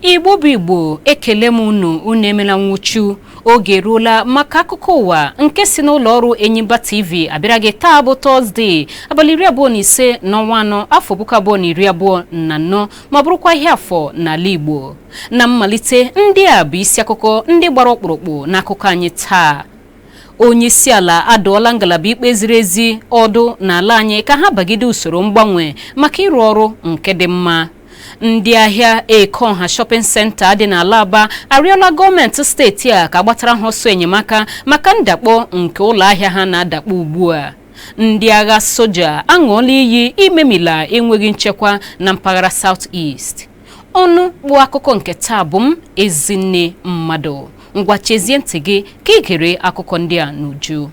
Igbo bụ Igbo, ekele m unu. Unu emela nwụchu. Oge eruola maka akụkọ ụwa nke si n'ụlọ ọrụ Enyimba TV abịara gị taa bụ Tọzdee, abalị 25 n'ọnwa 4, afọ 2024, ma bụrụkwa ahịa Afọ n'ala Igbo. Na mmalite, ndị a bụ isi akụkọ ndị gbara ọkpụrụkpụ n'akụkọ anyị taa. Onye isi ala adụọla ngalaba ikpe ziri ezi ọdụ n'ala anyị ka ha bagide usoro mgbanwe maka ịrụ ọrụ nke dị mma. Ndị ahịa Ekeọha Shopping Center dị n'ala Aba arịọla gọọmenti steeti a ka agbatara ha ọsọ enyemaka maka ndakpọ nke ụlọ ahịa ha na-adakpọ ugbu a. Ndị agha soja aṅụọla iyi imemila enweghị nchekwa na mpaghara South East. Ọnụ kpụ akụkọ nke taa bụ m, Ezinne Mmadụ. Ngwa, chezie ntị gị ka ị gere akụkọ ndị a n'uju.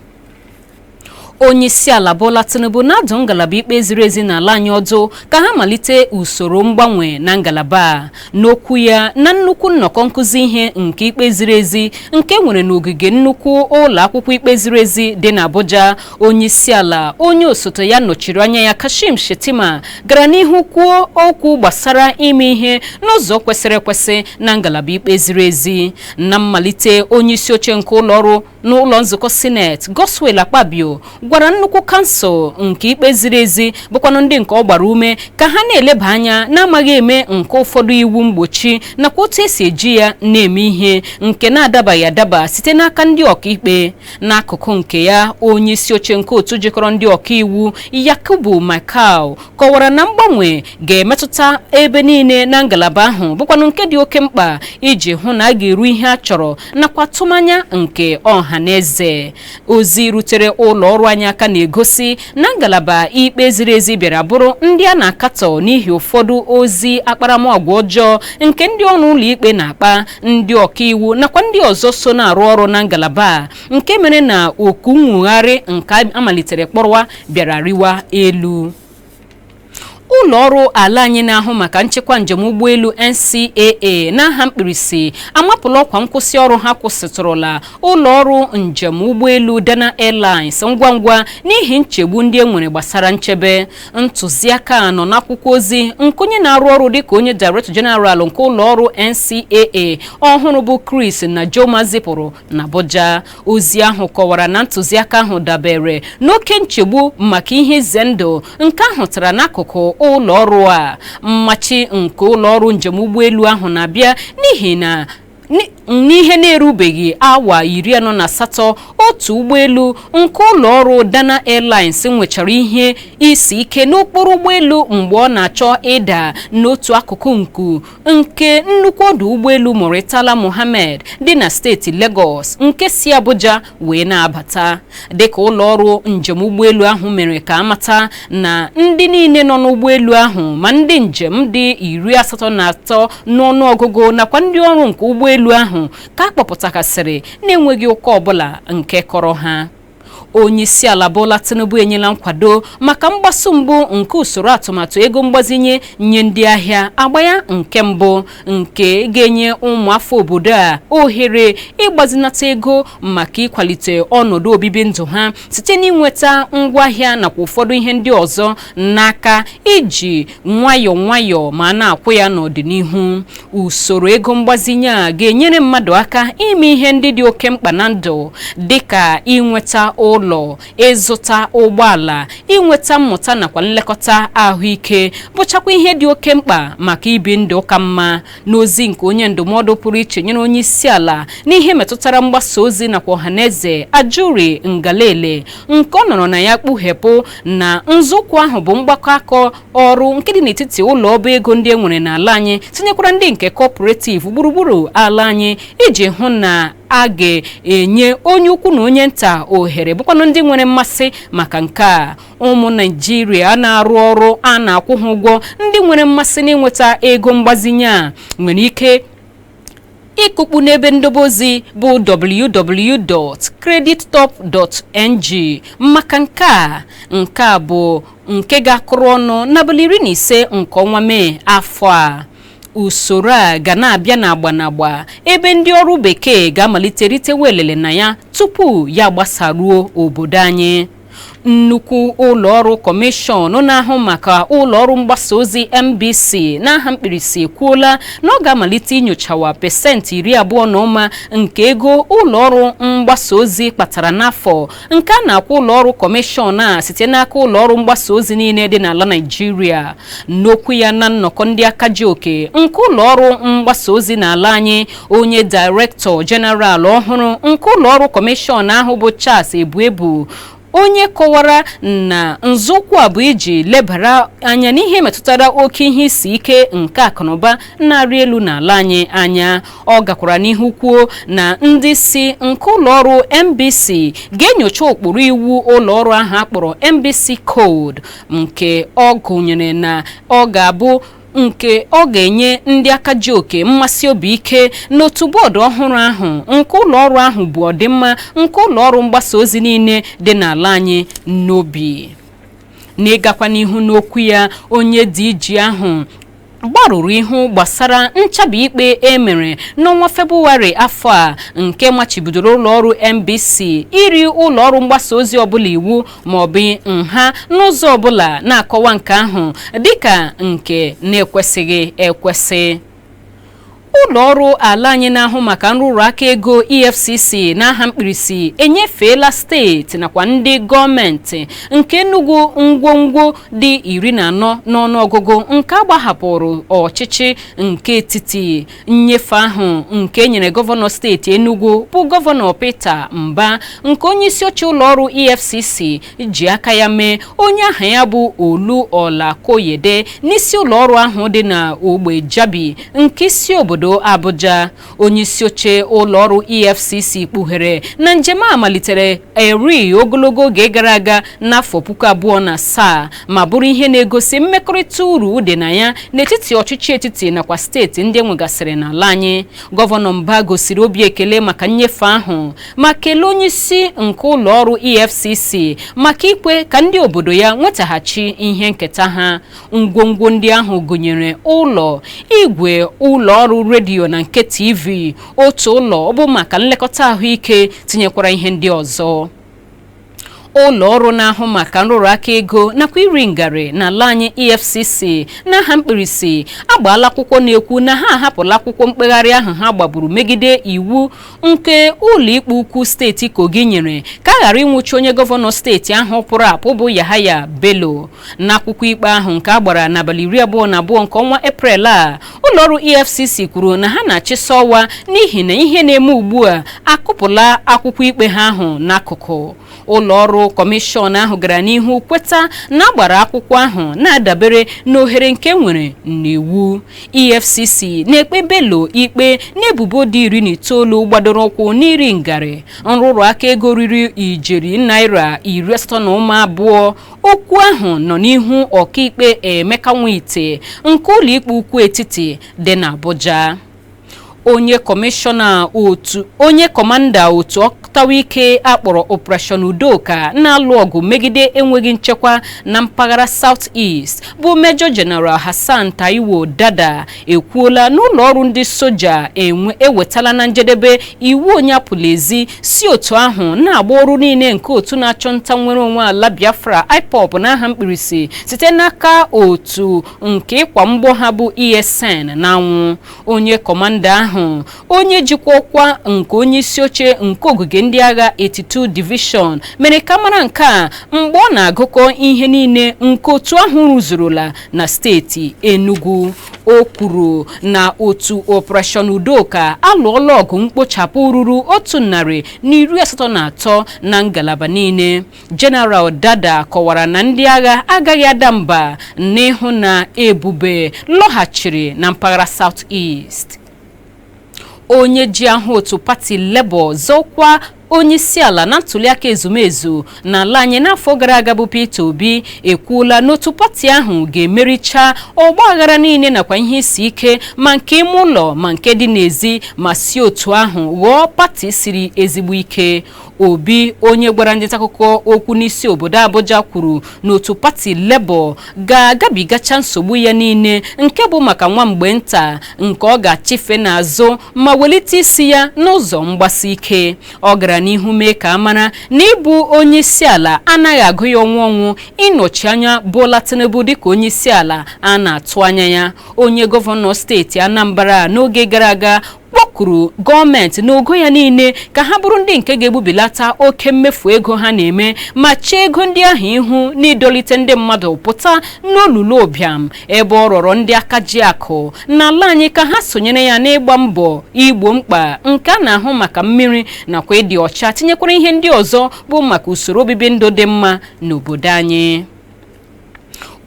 Onye isi ala Bola Tinubu na-adụ ngalaba ikpe ziri ezi n'ala anyị ọdụ ka ha malite usoro mgbanwe na ngalaba a. N'okwu ya na nnukwu nnọkọ nkụzi ihe nke ikpe ziri ezi nke nwere n'ogige nnukwu ụlọ akwụkwọ ikpe ziri ezi dị n'Abuja, onye isi ala onye osote ya nọchiri anya ya, Kashim Shettima, gara n'ihu kwuo okwu gbasara ime ihe n'ụzọ kwesịrị ekwesị na ngalaba ikpe ziri ezi. Na mmalite, onye isi oche nke ụlọ ọrụ n'ụlọ nzukọ Sineti, Godswill Akpabio, gwara nnukwu kansụl nke ikpe ziri ezi, bụkwanụ ndị nke ọ gbara ume ka ha na-eleba anya na-amaghị eme nke ụfọdụ iwu mgbochi nakwa otu esi eji ya na-eme ihe nke na-adabaghị adaba site n'aka ndị ọkaikpe. N'akụkụ nke ya, onye isi oche nke otu jikọrọ ndị ọkaiwu, Yakubu Maikyau, kọwara na mgbanwe ga-emetụta ebe niile na ngalaba ahụ, bụkwanụ nke dị oke mkpa iji hụ na a ga-eru ihe a chọrọ nakwa atụmanya nke ọha na eze. Ozi rutere ụlọ ọrụ anyị aka na-egosi na ngalaba ikpe ziri ezi bịara bụrụ ndị a na-akatọ n'ihi ụfọdụ ozi akparamagwa ọjọọ nke ndị ọrụ ụlọ ikpe na-akpa ndị ọkaiwu nakwa ndị ọzọ so na-arụ ọrụ na ngalaba a, nke mere na oku nwugharị nke amalitere kpọrọwa bịara riwa elu. Ụlọ ọrụ ala anyị na-ahụ maka nchekwa njem ụgbọelu, NCAA n'aha mkpirisi, amapụla ọkwa nkwụsị ọrụ ha kwụsịtụrụla ụlọ ọrụ njem ụgbọelu Dana Airlines ngwa ngwa n'ihi nchegbu ndị e nwere gbasara nchebe. Ntụziaka nọ n'akwụkwọ ozi nke onye na-arụ ọrụ dịka onye Director General nke ụlọ ọrụ NCAA ọhụrụ bụ Chris Najomo zipụrụ n'Abuja. Ozi ahụ kọwara na ntụziaka ahụ dabere n'oke nchegbu maka ihe ize ndụ nke ahụtara n'akụkụ ụlọ ọrụ a. Mmachi nke ụlọ ọrụ njem ụgbọelu ahụ na-abịa n'ihi na n'ihe na-erubeghị awa 48, otu ụgbọelu nke ụlọ ọrụ Dana Airlines nwechara ihe isi ike n'okporo ụgbọelu mgbe ọ na-achọ ịda n'otu akụkụ nku nke nnukwu ọdụ ụgbọelu Murtala Muhammed dị na steeti Lagos nke si Abuja wee na-abata. Dịka ụlọ ọrụ njem ụgbọelu ahụ mere ka amata na ndị niile nọ n'ụgbọelu ahụ, ma ndị njem dị 83 n'ọnụọgụgụ nakwa ndị ọrụ nke ụgbọelu ahụ, ka a kpọpụtakasịrị na-enweghị ụka ọbụla nke kọrọ ha. Onye isi ala Bola Tinubu enyela nkwado maka mgbaso mbụ nke usoro atụmatụ ego mgbazinye nye ndị ahịa, agba ya nke mbụ, nke ga-enye ụmụafọ obodo a ohere ịgbazinata ego maka ịkwalite ọnọdụ obibi ndụ ha site n'inweta ngwaahịa nakwa ụfọdụ ihe ndị ọzọ n'aka iji nwayọọ nwayọọ ma na-akwụ ya n'ọdịnihu. Usoro ego mgbazinye a ga-enyere mmadụ aka ime ihe ndị dị oke mkpa na ndụ, dịka inweta ụlọ, ịzụta ụgbọala, inweta mmụta nakwa nlekọta ahụike, bụchakwa ihe dị oke mkpa maka ibi ndụ ka mma. N'ozi nke onye ndụmọdụ pụrụ iche nyere onye isi ala n'ihe metụtara mgbasa ozi nakwa ọhaneze, Ajuri Ngelale, nke ọ nọrọ na ya kpughepụ na nzọụkwụ ahụ bụ mgbakọ aka ọrụ nke dị n'etiti ụlọ ọba ego ndị e nwere n'ala anyị, tinyekwara ndị nke cooperative gburugburu ala anyị, iji hụ na a ga-enye onye ukwu na onye nta ohere, bụkwanụ ndị nwere mmasị maka nke a. Ụmụ Naijiria na-arụ ọrụ a na-akwụ ha ụgwọ, ndị nwere mmasị n'ịnweta ego mgbazinye a, nwere ike ịkụkpu n'ebe ndobe ozi bụ www.credittop.ng maka nke a. Nke a bụ nke ga-akụrụ ọnụ n'abalị 15 nke ọnwa Mee afọ a. Usoro a ga na-abịa n'agba n'agba, ebe ndị ọrụ bekee ga-amalite ritewe elele na ya tupu ya gbasaruo obodo anyị. Nnukwu ụlọọrụ kọmishọn na-ahụ maka ụlọọrụ mgbasa ozi NBC n'aha mkpirisi ekwuola na ọ ga-amalite inyochawa 20% nke ego ụlọọrụ mgbasa ozi kpatara n'afọ, nke a na-akwụ ụlọọrụ kọmishọn a site n'aka ụlọọrụ mgbasa ozi niile dị n'ala Naịjirịa. N'okwu ya na nnọkọ ndị aka ji oke nke ụlọọrụ mgbasa ozi n'ala anyị, onye Director General ọhụrụ nke ụlọọrụ kọmishọn ahụ bụ Charles Ebuebu, onye kọwara na nzọụkwụ a bụ iji lebara anya n'ihe metụtara oke ihe isi ike nke akụnụba na-arị elu n'ala anyị anya. Ọ gakwara n'ihu kwuo na ndị si nke ụlọọrụ NBC ga-enyocha ụkpụrụ iwu ụlọọrụ ahụ akpọrọ NBC Code, nke ọ gụnyere na ọ ga-abụ nke ọ ga-enye ndị aka ji oke mmasị obi ike n'otu bọọdụ ọhụrụ ahụ nke ụlọọrụ ahụ bụ ọdịmma nke ụlọọrụ mgbasa ozi niile dị n'ala anyị n'obi. N'ịgakwa n'ihu n'okwu ya, onye DG ahụ gbarụrụ ihu gbasara nchabi ikpe e mere n'ọnwa Febụwarị afọ a nke machibidoro ụlọọrụ NBC iri ụlọọrụ mgbasa ozi ọbụla iwu maọbụ nha n'ụzọ ọbụla, na-akọwa nke ahụ dịka nke na-ekwesịghị ekwesị. Ụlọọrụ ala anyị na-ahụ maka nrụrụ aka ego EFCC n'aha mkpirisi enyefeela steeti nakwa ndị gọọmenti nke Enugu ngwongwo dị 14 n'ọnụọgụgụ nke agbahapụrụ ọchịchị nke etiti. Nnyefe ahụ nke enyere gọvanọ steeti Enugu bụ Gọvanọ Peter Mba, nke onye isi oche ụlọọrụ EFCC ji aka ya mee, onye aha ya bụ Olu Olakoyede, n'isi ụlọọrụ ahụ dị na ogbe Jabi nke isi obodo Abuja. Onye isi oche ụlọọrụ EFCC kpughere na njem a malitere eri ogologo oge gara aga n'afọ 2007, ma bụrụ ihe na-egosi mmekọrịta uru dị na ya n'etiti ọchịchị etiti nakwa steeti ndị enwegasịrị n'ala anyị. Gọvanọ Mba gosiri obi ekele maka nnyefe ahụ ma kelee onye isi nke ụlọọrụ EFCC maka ikwe ka ndị obodo ya nwetaghachi ihe nketa ha. Ngwongwo ndị ahụ gụnyere ụlọ igwe ụlọọrụ redio na nke TV, otu ụlọ ọ bụ maka nlekọta ahụike, tinyekwara ihe ndị ọzọ. Ụlọ ọrụ na-ahụ maka nrụrụ aka ego nakwa iri ngarị n'ala anyị EFCC n'aha mkpirisi agbaala akwụkwọ na-ekwu na ha ahapụla akwụkwọ mkpegharị ahụ ha gbagburu megide iwu nke ụlọikpe ukwu steeti Kogi nyere ka a ghara ịnwụchi onye gọvanọ steeti ahụ pụrụ apụ bụ Yahaya Bello. N'akwụkwọ ikpe ahụ nke a gbara n'abalị 22 nke ọnwa Eprel a, ụlọọrụ EFCC kwuru na ha na-achịsa ọwa n'ihi na ihe na-eme ugbu a akụpụla akwụkwọ ikpe ha ahụ n'akụkụ. Ụlọọrụ kọmishọn ahụ gara n'ihu kweta na agbara akwụkwọ ahụ na-adabere n'ohere nke nwere n'iwu. EFCC na-ekpe Bello ikpe n'ebubo dị 19 gbadoro ụkwụ n'iri ngarị, nrụrụ aka ego riri ijeri naira 80.2. Okwu ahụ nọ n'ihu ọkaikpe Emeka Nwite nke ụlọikpe ukwu etiti dị n'Abuja. Onye kọmishọna otu onye kọmanda otu ọtawa ike akpọrọ Operation Udoka na-alụ ọgụ megide enweghị nchekwa na mpaghara South East bụ Major General Hassan Taiwo Dada ekwuola n'ụlọ ọrụ ndị soja enwe ewetala na njedebe iwu onye apụla ezi, si otu ahụ na-agba ọrụ niile nke otu na-achọ nta nwere onwe ala Biafra IPOB n'aha mkpirisi site n'aka otu nke ịkwa mgbọ ha bụ ESN n'anwụ. Onye kọmanda ahụ, onye jikwa ọkwa nke onye isi oche nke ogige ndị agha 82 Division, mere ka mara nke a mgbe ọ na-agụkọ ihe niile nke otu ahụ rụzurula na steeti Enugu. O kwuru na otu Operation Udoka alụọla ọgụ mkpochapụ ruru 183 na ngalaba niile. General Dada kọwara na ndị agha agaghị ada mba n'ịhụ na ebube lọghachiri na mpaghara South East. Onye ji aha otu pati Labour zọkwa onye isi ala na ntuliaka ezumezu n'ala anyị n'afọ gara aga bụ Peter Obi ekwuola n'otu pati ahụ ga-emericha ọgba aghara niile nakwa ihe isi ike, ma nke ime ụlọ ma nke dị n'ezi, ma si otu ahụ ghọọ pati siri ezigbo ike. Obi, onye gwara ndị nta akụkọ okwu n'isi obodo Abuja, kwuru na otu pati Labour ga-agabigacha nsogbu ya niile nke bụ maka nwa mgbe nta nke ọ ga-achịfe n'azụ ma welite isi ya n'ụzọ mgbasi ike. Ọ gara n'ihu mee ka a mara na ịbụ onye isi ala anaghị agụ ya ọnwụ ọnwụ ịnọchi anya Bola Tinubu dịka onye isi ala a na-atụ anya ya. Onye gọvanọ steeti Anambra n'oge gara aga kpọkuru gọọmenti n'ogo ya niile ka ha bụrụ ndị nke ga-egbubilata oke mmefu ego ha na-eme ma chee ego ndị ahụ ihu n'idolite ndị mmadụ pụta n'olulu ụbịam, ebe ọ rọrọ ndị aka ji akụ n'ala anyị ka ha sonyere ya n'ịgba mbọ igbo mkpa nke a na-ahụ maka mmiri nakwa ịdị ọcha, tinyekwara ihe ndị ọzọ bụ maka usoro obibi ndụ dị mma n'obodo anyị.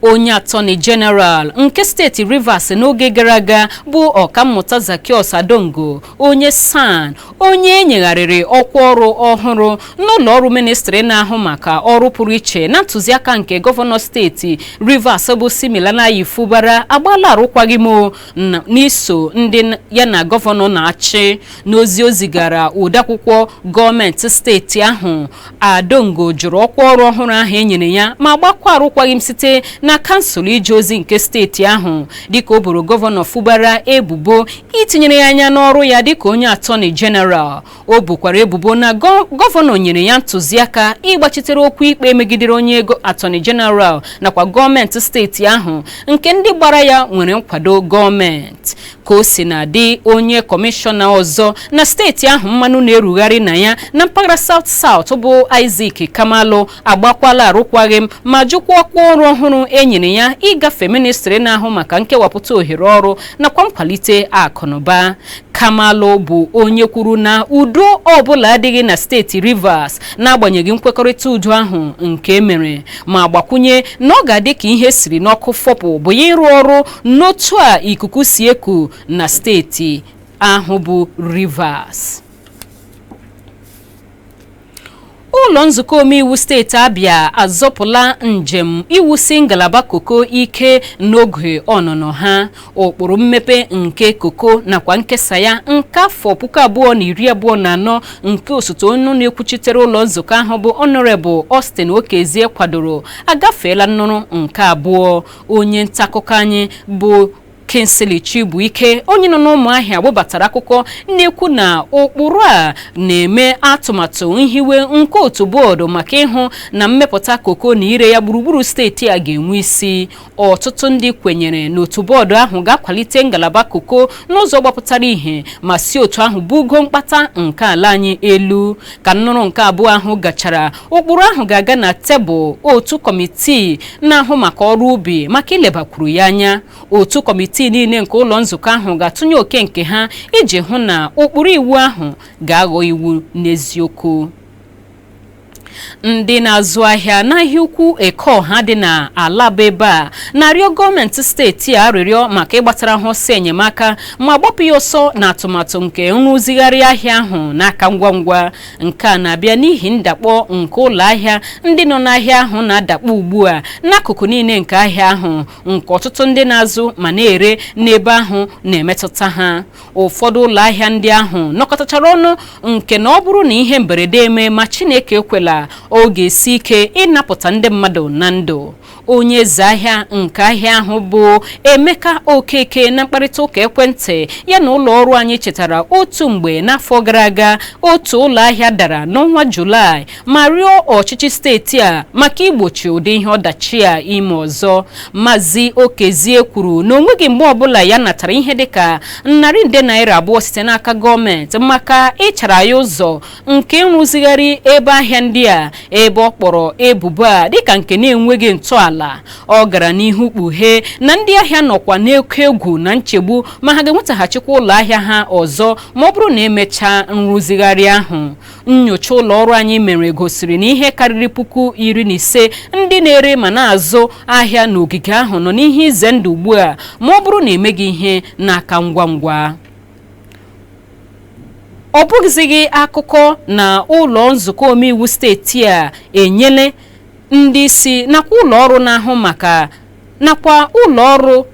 Onye Attorney General nke steeti Rivers n'oge gara aga bụ Ọkammụta Zaccheaus Adongo, onye SAN, onye enyegharịrị ọkwa ọrụ ọhụrụ n'ụlọ ọrụ ministri na-ahụ maka ọrụ pụrụ iche na ntụziaka nke gọvanọ steeti Rivers bụ Siminalayi Fubara, agbaala arụkwaghịm n'iso ndị ya na gọvanọ na-achị. N'ozi o zigara odeakwụkwọ gọọmenti steeti ahụ, Adongo jụrụ ọkwa ọrụ ọhụrụ ahụ e nyere ya ma gbakwa arụkwaghịm site na kansụl ije ozi nke steeti ahụ, dịka o boro gọvanọ Fubara ebubo itinyere ya anya n'ọrụ ya dịka onye Attorney General. O bukwara ebubo na gọvanọ nyere ya ntụziaka ịgbachitere okwu ikpe megidere onye Attorney General nakwa gọọmenti steeti ahụ nke ndị gbara ya nwere nkwado gọọmenti. Ka o si na-adị, onye kọmishọna ọzọ na steeti ahụ mmanụ na-erugharị na ya na mpaghara South South bụ Isaac Kamalu agbakwala arụkwaghịm ma jụkwa ọkwa ọrụ ọhụrụ e nyere ya ịgafe ministri na-ahụ maka nkewapụta ohere ọrụ nakwa nkwalite akụnụba. Kamalu bụ onye kwuru na udo ọbụla adịghị na steeti Rivers n'agbanyeghị nkwekọrịta udo ahụ nke mere, ma gbakwunye na ọ ga-adị ka ihe siri n'ọkụ fọpụ bụ ya ịrụ ọrụ n'otu a ikuku si eku na steeti ahụ bụ Rivers. Ụlọ nzukọ omeiwu steeti Abịa azọpụla njem iwusi ngalaba koko ike n'oge ọnụnọ ha. Ụkpụrụ mmepe nke koko nakwa nkesa ya nke afọ 2024 nke osote onye na-ekwuchitere ụlọ nzukọ ahụ bụ Honorable Austin Okezie kwadoro agafeela nnụrụ nke abụọ. Onye nta akụkọ anyị bụ Kingsley Chibuike, onye nọ n'Ụmụahịa, webatara akụkọ na-ekwu na ụkpụrụ a na-eme atụmatụ nhiwe nke otu bọọdụ maka ịhụ na mmepụta koko na ire ya gburugburu steeti a ga-enwe isi. Ọtụtụ ndị kwenyere na otu bọọdụ ahụ ga-akwalite ngalaba koko n'ụzọ gbapụtara ìhè ma si otu ahụ bugo mkpata nke ala anyị elu. Ka nnụrụ nke abụọ ahụ gachara, ụkpụrụ ahụ ga-aga na tebụl otu kọmitii na-ahụ maka ọrụ ubi maka ilebakwuru ya anya. Otu kọmitii niile nke ụlọ nzukọ ahụ ga-atụnye oke nke ha iji hụ na ụkpụrụ iwu ahụ ga-aghọ iwu n'eziokwu. Ndị na-azụ ahịa n'ahịa ukwu Ekeọha dị na Alaba ebe a na-arịọ gọọmenti steeti a arịrịọ maka ịgbatara ha ọsọ enyemaka ma gbapụ ya ọsọ na atụmatụ nke nrụzigharị ahịa ahụ n'aka ngwa ngwa. Nke a na-abịa n'ihi ndakpọ nke ụlọ ahịa ndị nọ n'ahịa ahụ na-adakpọ ugbu a n'akụkụ niile nke ahịa ahụ, nke ọtụtụ ndị na-azụ ma na-ere n'ebe ahụ na-emetụta ha. Ụfọdụ ụlọ ahịa ndị ahụ nọkọtachara ọnụ nke na ọ bụrụ na ihe mberede eme, ma Chineke ekwela, ọ ga-esi ike ịnapụta ndị mmadụ na ndụ. Onye eze ahịa nke ahịa ahụ bụ Emeka Okeke, na mkparịta ụka ekwentị ya na ụlọ ọrụ anyị, chetara otu mgbe n'afọ gara aga otu ụlọ ahịa dara n'ọnwa Julaị ma rịọ ọchịchị steeti a maka igbochi ụdị ihe ọdachi a ime ọzọ. Maazị Okezie kwuru na onweghị mgbe ọbụla ya natara ihe dịka narị nde naira 2 site n'aka gọọmenti maka ịchara ya ụzọ nke nrụzigharị ebe ahịa ndị a, ebe ọ kpọrọ ebubo a dịka nke na-enweghị ntọala. Ọ gara n'ihu kpughee na ndị ahịa nọkwa n'oke egwu na nchegbu ma ha ga-enwetaghachikwa ụlọ ahịa ha ọzọ ma ọ bụrụ na emechaa nrụzigharị ahụ. Nyocha ụlọ ọrụ anyị mere gosiri na ihe karịrị 15,000 ndị na-ere ma na-azụ ahịa n'ogige ahụ nọ n'ihe ize ndụ ugbu a ma ọ bụrụ na emeghị ihe n'aka ngwa ngwa. Ọ bụghịzighị akụkọ na ụlọ nzukọ omeiwu steeti a enyela ndị isi nakwa ụlọ ọrụ na-ahụ maka nakwa ụlọ ọrụ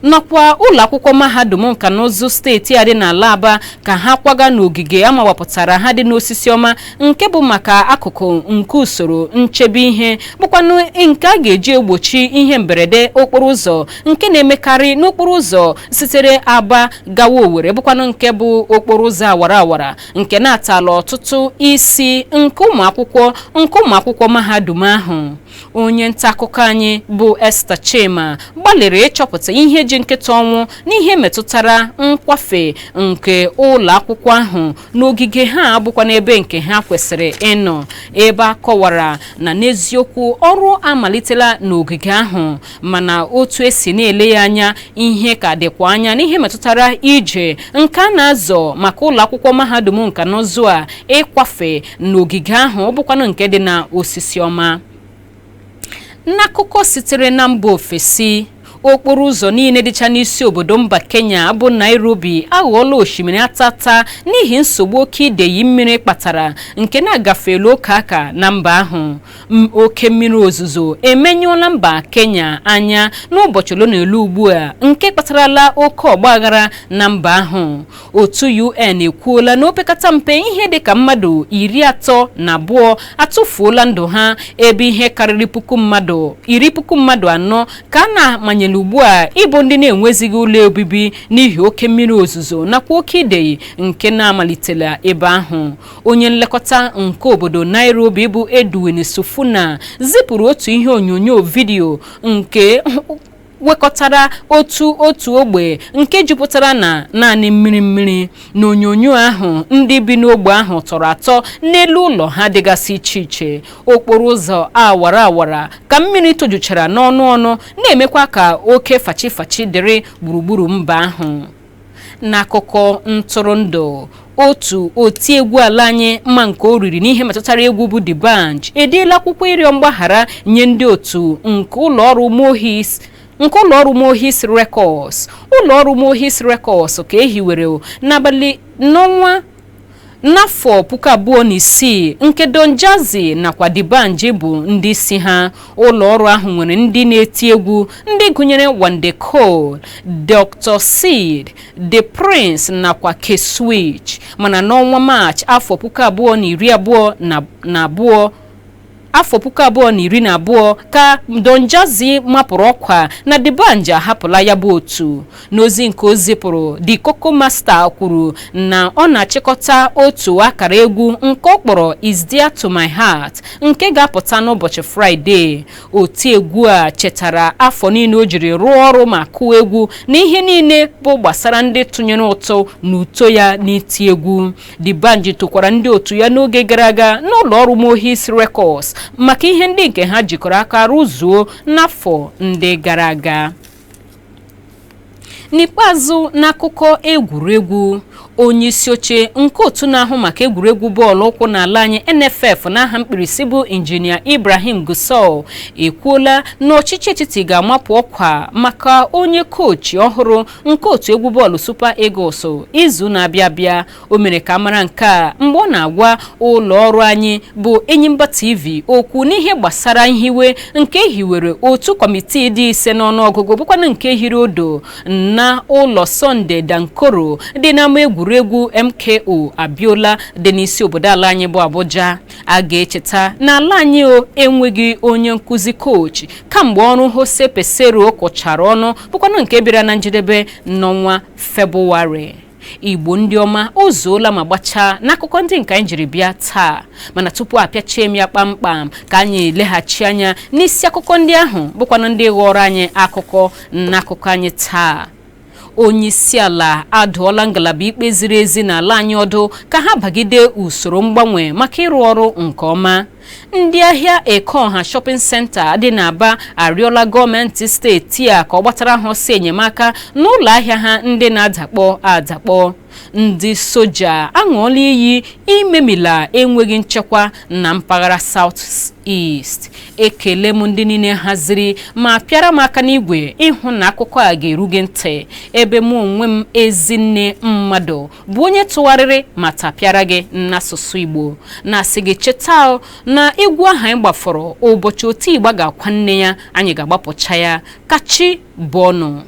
Nakwa ụlọ akwụkwọ mahadum nka na ụzụ steeti a dị n'ala Aba ka ha kwaga n'ogige amawapụtara ha dị n'Osisi Ọma, nke bụ maka akụkụ nke usoro nchebe ihe bụkwanụ nke a ga-eji egbochi ihe mberede okporo ụzọ nke na-emekarị n'okporo ụzọ sitere Aba gawa Owerri, bụkwanụ nke bụ okporo ụzọ awara awara nke na-atala ọtụtụ isi nke ụmụ akwụkwọ mahadum ahụ. Onye nta akụkọ anyị bụ Esther Chima gbalịrị ịchọpụta ihe ji nkịta ọnwụ n'ihe metụtara nkwafe nke ụlọ akwụkwọ ahụ n'ogige ha bụkwa n'ebe nke ha kwesịrị ịnọ, ebe a kọwara na n'eziokwu ọrụ amalitela n'ogige ahụ, mana otu esi na-ele ya anya, ihe ka dịkwa anya n'ihe metụtara ije nke a na-azọ maka ụlọ akwụkwọ mahadum nka na ụzụ a ịkwafe n'ogige ahụ bụkwanụ nke dị na Osisi Ọma. N'akụkọ sitere na mba ofesi, okporo ụzọ niile dịcha n'isi obodo mba Kenya bụ Nairobi aghọọla osimiri atata n'ihi nsogbu oke ideyi mmiri kpatara nke na-agafeela oke aka na mba ahụ. Oke mmiri ozuzo emenyụọla mba Kenya anya n'ụbọchị ole na ole ugbu a, nke kpatarala oke ọgbaghara na mba ahụ. Otu UN ekwuola na opekata mpe ihe dịka mmadụ 32 atụfuola ndụ ha, ebe ihe karịrị 40,000 ka a na-amanyere ugbu a ịbụ ndị na-enwezighị ụlọ obibi n'ihi oke mmiri ozuzo nakwa oke ideyi nke na-amalitela ebe ahụ. Onye nlekọta nke obodo Nairobi bụ Edwin Sifuna zipụrụ otu ihe onyonyo vidiyo nke wekọtara otu otu ogbe nke jupụtara na naanị mmiri mmiri. N'onyonyo ahụ, ndị bi n'ogbe ahụ tọrọ atọ n'elu ụlọ ha dịgasị iche iche. Okporo ụzọ awara awara ka mmiri tojuchara n'ọnụ ọnụ, na-emekwa ka oke fachi fachi dịrị gburugburu mba ahụ. N'akụkọ ntụrụndụ, otu otiegwu ala anyị mma nke o riri n'ihe metụtara egwu bụ D'banj edeela akwụkwọ ịrịọ mgbaghara nye ndị otu nke ụlọọrụ Mohis Records. Ụlọọrụ Mohis Records ka ehiwere n'abalị n'ọnwa n'afọ 2006, nke Don Jazzy nakwa D'banj bụ ndị isi ha. Ụlọọrụ ahụ nwere ndị na-eti egwu ndị gụnyere Wande Coal, Dr. Seed, The Prince nakwa K-Switch. Mana n'ọnwa Maachị afọ 2022, afọ 2012, ka Don Jazzy mapụrụ ọkwa na D'banj ahapụla ya bụ otu. N'ozi nke o zipụrụ, The Koko Master kwuru na ọ na-achịkọta otu akara egwu nke ọ kpọrọ "Is There to My Heart", nke ga-apụta n'ụbọchị Fraịde. Otiegwu a chetara afọ niile o jiri rụọ ọrụ ma kụọ egwu na ihe niile bụ gbasara ndị tụnyere ụtụ n'uto ya n'iti egwu. D'banj tokwara ndị otu ya n'oge gara aga n'ụlọ ọrụ Mohis Records maka ihe ndị nke ha jikọrọ aka rụzuo n'afọ ndị gara aga. N'ikpeazụ, n'akụkọ egwuregwu, onye isi oche nke otu na-ahụ maka egwuregwu bọọlụ ụkwụ n'ala anyị, NFF n'aha mkpirisi, bụ Injinia Ibrahim Gusau ekwuola na ọchịchị etiti ga-amapụ ọkwa maka onye kochi ọhụrụ nke otu egwu bọọlụ Super Eagles izu na-abịa abịa. O mere ka mara nke a mgbe ọ na-agwa ụlọ ọrụ anyị bụ Enyimba TV okwu n'ihe gbasara nhiwe nke hiwere otu kọmitii dị 5 n'ọnụọgụgụ, bụkwanụ nke hiri odo na ụlọ Sunday Dankoro dị n'ama egwuregwu MKO Abiola dị n'isi obodo ala anyị bụ Abuja. A ga-echeta na ala anyị o enweghị onye nkụzi kochi kamgbe ọrụ Jose Peseiro kụchara ọnụ, bụkwanụ nke bịara na njedebe n'ọnwa Febụwarị. Igbo ndị ọma, o zuola ma gbachaa n'akụkọ ndị nke anyị jiri bịa taa. Mana tupu apịachie m ya kpamkpam, ka anyị leghachi anya n'isi akụkọ ndị ahụ bụkwanụ ndị ghọrọ anyị akụkọ n'akụkọ anyị taa. Onye isi ala adụọla ngalaba ikpe ziri ezi n'ala anyị ọdụ ka ha bagide usoro mgbanwe maka ịrụ ọrụ nke ọma. Ndị ahịa Ekeọha Shopping Center dị n'Aba arịọla gọọmenti steeti a ka ọ gbatara ha ọsọ enyemaka n'ụlọ ahịa ha ndị na-adakpọ adakpọ. Ndị soja aṅụọla iyi imemila enweghị nchekwa na mpaghara South East. Ekele m ndị niile haziri ma pịara m aka n'igwe ịhụ na akụkọ a ga-eru gị ntị, ebe mụ onwe m, Ezinne Mmadụ, bụ onye tụgharịrị ma tapịara gị n'asụsụ Igbo, na-asị gị cheta na egwu ahụ anyị gbafọrọ ụbọchị otu Igba ga-akwa nne ya, anyị ga-agbapụcha ya. Kachi bọọnụ.